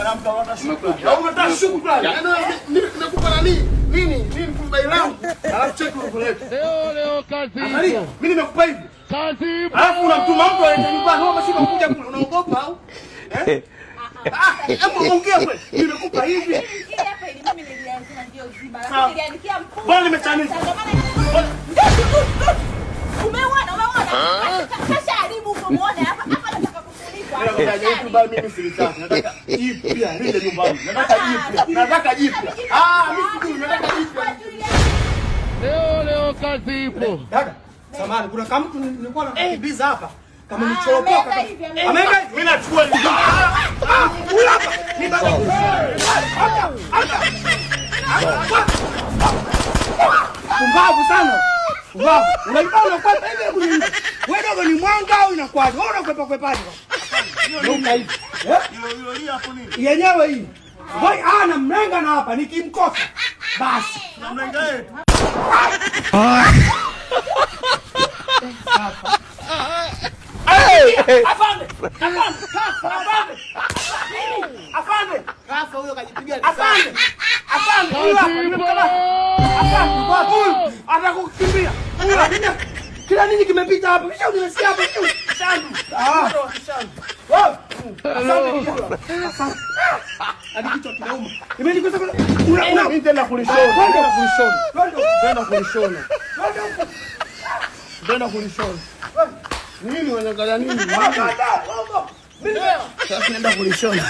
Mwanamke unataka shukrani. Au unataka shukrani? Yaani nimekupa nani? Nini? Nini kumbai langu? Alafu cheki ulivyoleta. Leo leo kazi Angalia, ipo. mimi nimekupa hivi. Kazi ipo. Alafu unamtuma mtu aende nyumbani, wewe umeshindwa kuja kule, unaogopa au? Eh? Ah, hebu ongea kweli. Nimekupa hivi. Hili hapa ili mimi nilianzia ndio zima. Sawa. Lakini niliandikia mkuu. Bwana nimechanika. Ndio maana umeona, umeona. Kasha haribu huko muone hapa hapa nataka kufunikwa. Nakwambia hii mimi silitaki. Nataka jipya lile nyumbani. Nataka jipya. Nataka jipya. Ah, mimi sijui nataka jipya. Leo leo kazi ipo. Dada, samahani, kuna kama mtu nilikuwa nakimbiza hapa. Kama Ah, nichoropoka. ameenda hivi, ameenda. Ameenda hivi. Mimi nachukua hili. Ah, huyu hapa. Ni baba. Aka, aka. Pumbavu sana. Pumbavu. Unajua unakwepa hivi hebu niulize. Wewe dogo ni mwanga au inakuwaje? Wewe unakwepa kwepaje? Nuka hivi. Eh? Hilo hilo hili hapo nini? Yenyewe hii. Wewe ah, namlenga na hapa nikimkosa. Basi. Namlenga yeye. Afande! Afande! Afande! Afande! Kafa huyo kajipiga. Afande! Afande! Huyu hapa Kazi ipo. nimemkamata. Afande! Huyu atakukimbia. Huyu hapa. Kila nini kimepita hapa? Kisha unisikia hapa tu. Shandu. Ah. Shandu. Wewe. Asante kijana. Asante. Hadi kichwa kinauma. Imenikosa kuna una una Mimi tena kulishona. Tena kulishona. Twende. Tena kulishona. Twende huko. Tena kulishona. Nini wanaangalia nini? Mimi Sasa naenda kulishona.